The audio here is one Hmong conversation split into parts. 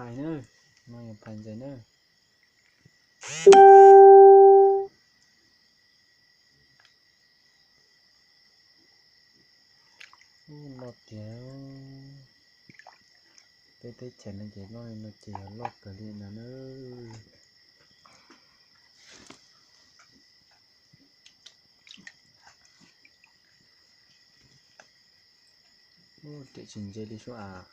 Phais na, no yog phais ntses na. Ub, loj tiag. Peb teb chaws no ces loj li no ces yog loj kawg li no na. Ub, riam tsis ntse li sub as.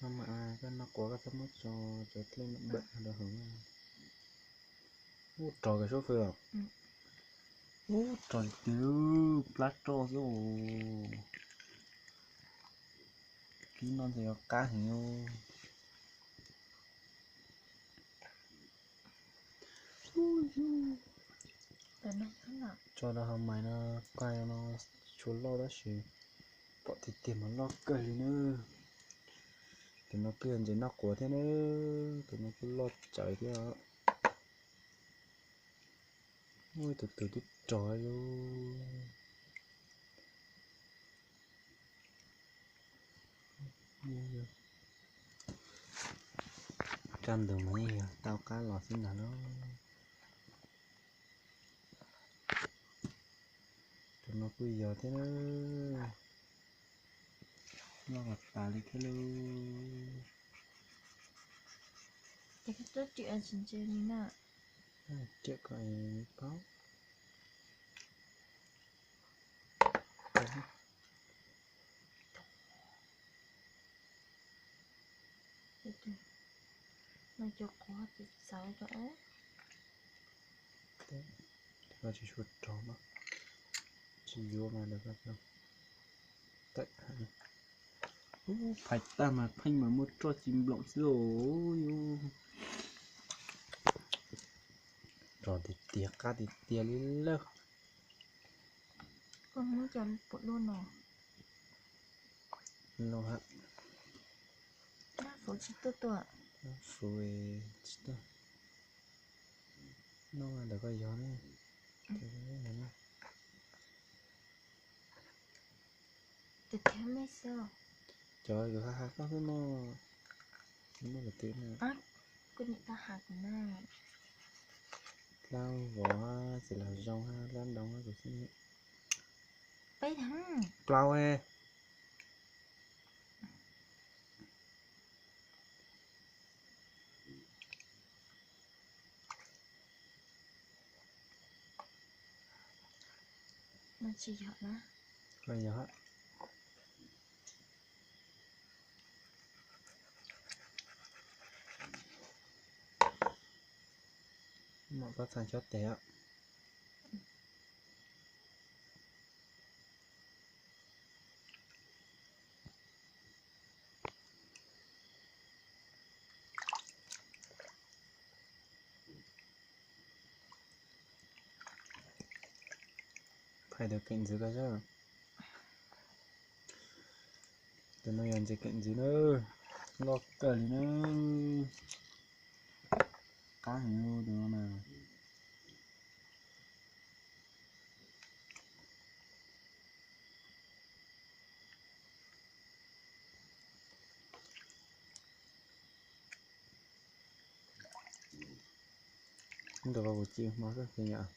No mas koj noj quav koj txhob muab tso cov dlej npam rau hauv. Ub, rog kawg sub Fwj os. Ub, rog tiag, plab roj xwb os. Kib noj ntses yuav qab heev. Tso rau hauv mais no, qai no, tshuav loj tab sis pom tiag tiag mas loj kawg li na. Tus no kuj yog ntses noj quav thiab na, tus no kuj loj tsawv thiab. Ub, tus tus twb rog lub. Raj ntug mas yeej yog tau qab los xwb ntag lauj. Tus no kuj yog thiab na. Loj tas li thiab lauj. Ces koj tuaj riam tsis ntse li na. Riam kom paub. No cov quav txawv txawv rau. Koj tsis tshua rog mas, tsis yuav mas lawv koj tawm. Ub, phais tag mas pheej mas muaj roj ci nploom xwb os. Rog tiag tiag, qab tiag tiag li lawm. Koj muab cov puas luaj no? Luaj hab. Dab fuv tsis tuaj tuaj. Dab fuv tsis tuaj. Noj ntawm koj yog ne. Tus thiab mej xwb. Cov yus ha ha koj xwb no. Muaj tus twg na. Kuv niam tau has kuv na. Hlab vov, txiv lam zoo, hlab ntoo kuv xwb. Peb thab. Plaub. No tsis yog na. Koj yog. Mam pab txhais chob tes os. Phais tus keem ntxwv ko xwb. Tus no yog ntses keem ntxwv na, loj kawg li na. Qab heev tus no na. Ntawm kuv ci hmo xwb yom.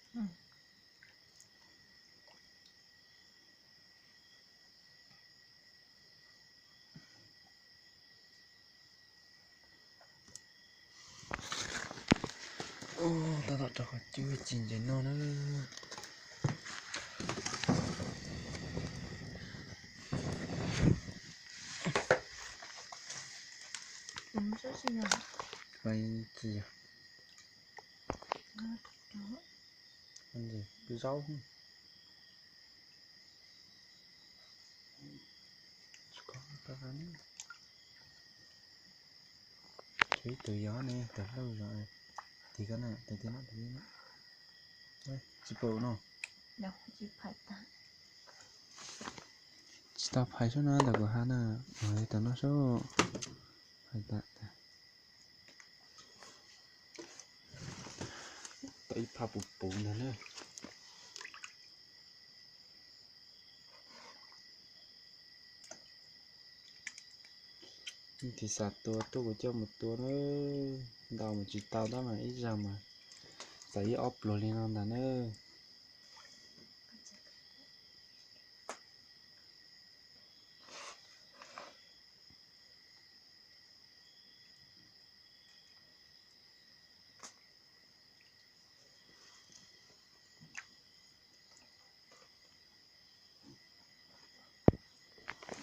Tab tom rau qhov cub ci ntses noj na. Zaub. Tshuav ib tug yog ne, tus hlub zog. Tig koj na, tus tig no, tus tig no. Tsis pom no. Tsis tau phais sub na, ntawm kuv has na. Tus no sub. Phais tas. Tau ib phab puv puv ntag na. Tus xav tua tuaj kuv coj mus tua na, ntaus mas tsis tau tab mas ib zaug mas txawm ib ob pluag li no ntag na.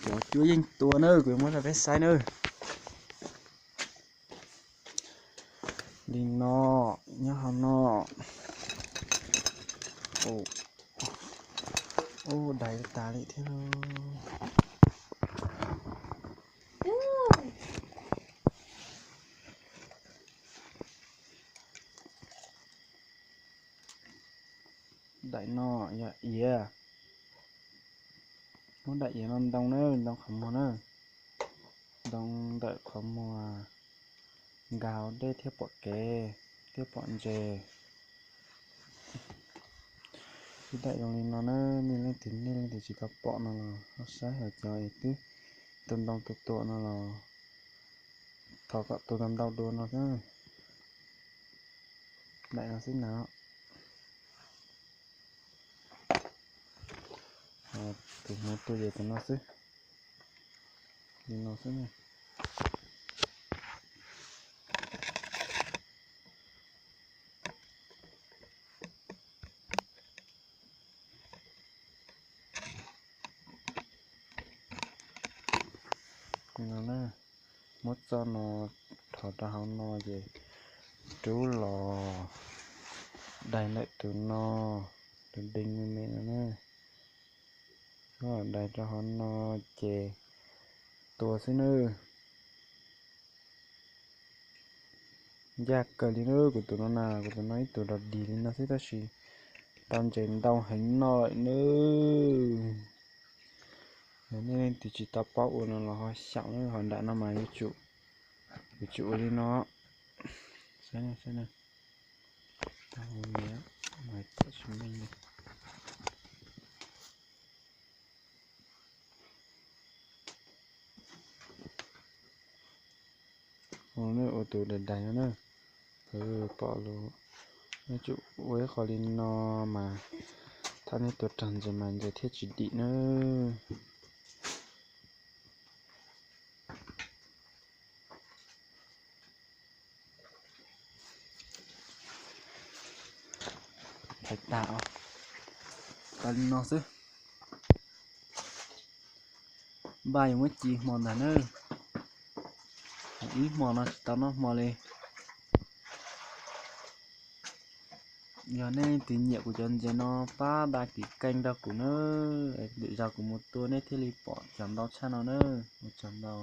Cov cuab yeej tua na, kuv muab rau peb saib na. Li no, nyob hauv no. Ub, dais tas li thiab lauj. Daim no yog iav. Muab daim iav no ntoo na, ntoo qhov muag na. Ntoo ntawm qhov muag nkag hauv dej thiaj pom kev, thiaj pom ntses. Ib daim zoo li no na, nej leej twg, nej leej twg tsis tau pom no los ho saib hauv cov es twb tua ntoo tua tuam no los thov kom tua tau ntau dua no thiab. Daim no xwb na. Tus hmuv tua ces tus no xwb. Li no xwb na. Li no na, muab txoj no thov rau hauv no ces rub los dais ntawm tus no, tus deeg me me no na, dais rau hauv no ces tua xwb nawb. Ncaj kawg li na, kuv tus no na, kuv tus no ib tug dog dig li no xwb tab sis tau ntses ntau heev no lawm nawb. Yog nej leej twg tsis tau paub ua no los ho xyaum na, ho nram no mas yuav tsum, yuav tsum ua li no. Saib, saib, tau me, tsis meej li. Ua tus dais dais no na, pom lus, nej tsum ua ib qho li no mas thaum nej tua rog ntses mas ntses thiaj tsis dim na. Thaiv tas os, tas li no xwb. Npaj yuav muab ci hmo ntag na. Ib hmo no tsis tau noj hmo li. Yog nej leej twg nyiam kuv cov ntses no pab đăng ký kênh rau kuv na, lwm zaus kuv mus tua nej thiaj li pom cov ntau tshaj no na. Ua tsaug ntau.